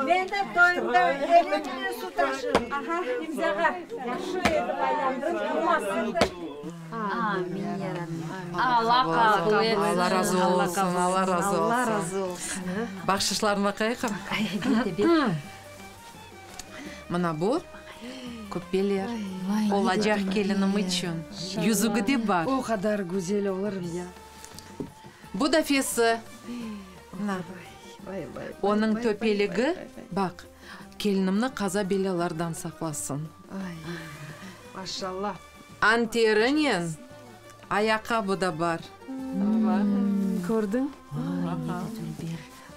Men de toyumda elimnen su taşırım. Aha, imzağa. Yahşı etip aylandırıp turmasın. Amin, ya Rabbim. Alla qabul etsin. Alla razı olsun, Alla razı olsun. Alla razı olsun. Bahşışlarnı baqayıq. Elbette, ber. Mına bu küppeler olacaq kelinim içün. Yüzügi de bar. O qadar güzel olur ya. Bu da fesi. Mına. Onıñ töpeligi, baq, kelinimni qaza-belâlardan saqlasın. Maşallah. Anterinen ayaqqabı da bar. Kördiñ?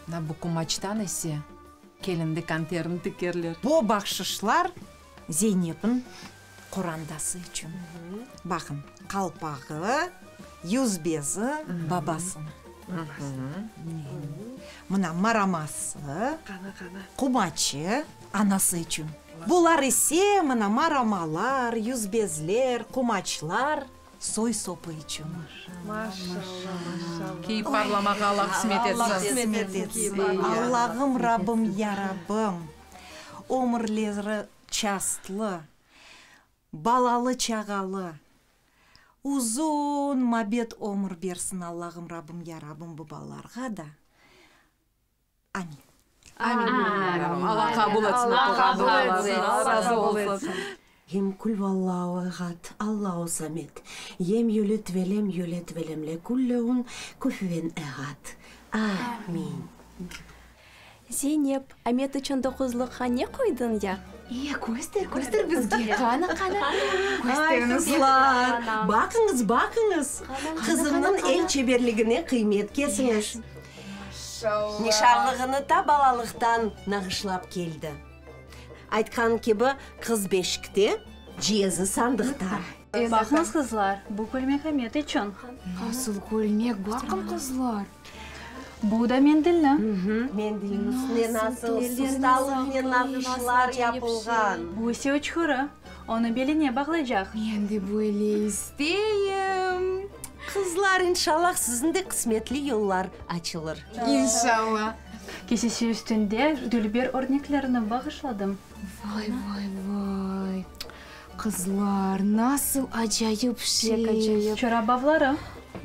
Mına bu kumaçtan ise kelinlik anterini tikerler. Bu bahşışlar Zeynepniñ qorandası içün. Baqıñ, qalpağı, yüzbezi babasınıñ. Mına maraması, qumaçı anası içün. Bular ise, mına maramalar, yüzbezler, qumaçlar soy-sopı içün. Maşallah, maşallah. Kiyip parlamağa Alla qısmet etsin. Alla qısmet etsin. Allağım, Rabbim, ya Rabbim, ömürleri çastlı, balalı-çağalı, uzun mabet ömür bersin Allağım, Rabbim, ya Rabbim bu balalarğa da. Amin. Amin, ya Rabbim. Alla qabul etsin. Alla qabul etsin. Alla razı olsun. Hem Kul-vallahu ehad, Allahu samed, yem yulid ve lem yuled ve lem lekul lehun kufüven ehad. Amin. Zeynep, Amet içün doquzlıqqa ne qoydıñ ya? E, köster, köster bizge, qana, qana. Ay, qızlar, baqıñız, baqıñız, qızımnıñ el çeberligine qıymet kesiñiz. Nişanlığını ta balalıqtan nağışlap keldi. Aytqan kibi, qız beşikte, ciyezi sandıqta. Baqıñız, qızlar, bu kölmek Amet içün. Nasıl kölmek, baqın, qızlar. Bu da mendilni. Mendilniñ üstüne nasıl ustalıqnen nağışlar yapılğan. Bu ise uçqurı, onı beline bağlaycaq. Men de böyle isteyim. Qızlar, inşallah, siziñ de qısmetli yollar açılır. İnşallah. Kesesi üstünde dülber örneklerni bağışladım. Vay, vay, vay! Qızlar, nasıl acayip şey! Pek acayip. Çorap bavları.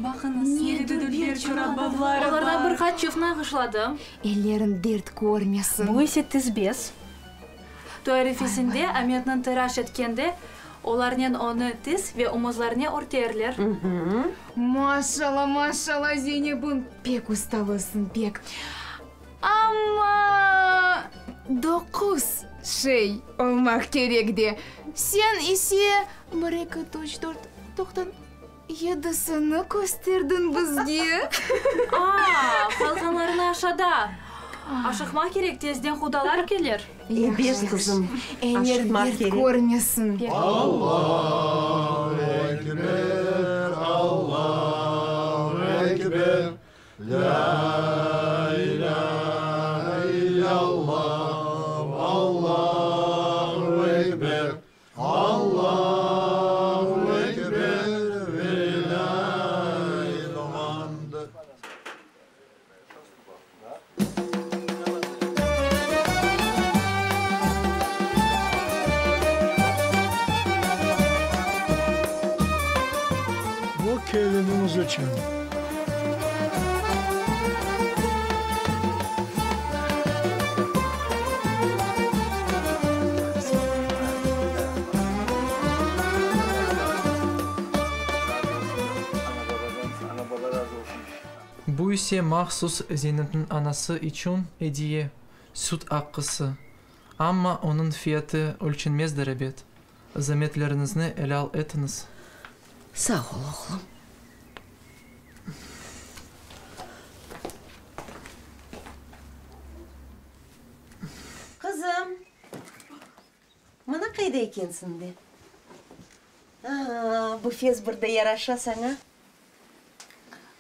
Baqıñız, ne dülber çorap bavları bar! Olarğa bir qaç çift nağışladım. Elleriñ dert körmesin. Bu ise tizbez. Toy arefesinde Ametniñ tıraş etkende, olarnen onı tiz ve omuzlarına örterler. Maşalla, maşalla, Zeynebim, pek ustalısıñ, pek. Amma doquz şey olmaq kerek de, sen ise bir, eki, üç, dört, toqtan, yedisini kösterdiñ bizge. A, qalğanlarını aşada. Aşıqmaq kerek, tezden qudalar kelir. Ebet, qızım, aşıqmaq kerek. Dert körmesin. Allahu ekber, Allahu ekber, Lâ ilâhe illallah, Allahu ekber, Allahu ekber, velillâhil hamd. Bu kelinimiz içün. Bu ise mahsus Zeynepniñ anası içün ediye, süt aqqısı. Amma onıñ fiyatı ölçenmezdir ebet. Zametleriñizni elâl etiñiz. Sağ ol, oğlum. Qızım, mına qayda ekensiñ de. A-a, bu fes bir de yaraşa saña.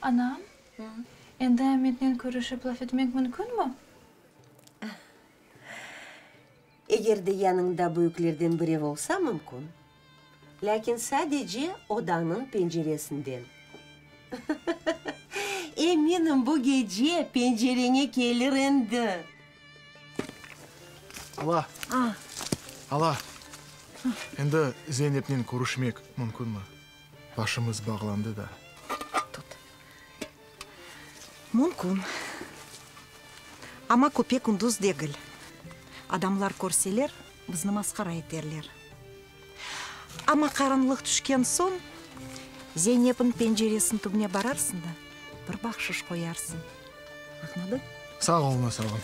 Anam, endi Ametnen körüşip laf etmek mümkünmi? Eger de yanıñda büyüklerden birev olsa, mümkün. Lâkin sadece odanıñ penceresinden. Eminim, bu gece pencereñe kelir endi. Ala. Ala. Endi Zeynepnen körüşmek mümkünmi? Başımız bağlandı da. Tut. Mümkün. Amma küpe-kündüz degil. Adamlar körseler, bizni masqara eterler. Amma qaranlıq tüşken soñ, Zeynepniñ penceresiniñ tübüne bararsıñ da, bir bahşış qoyarsıñ. Añladıñ? Sağ oluñız, ağam.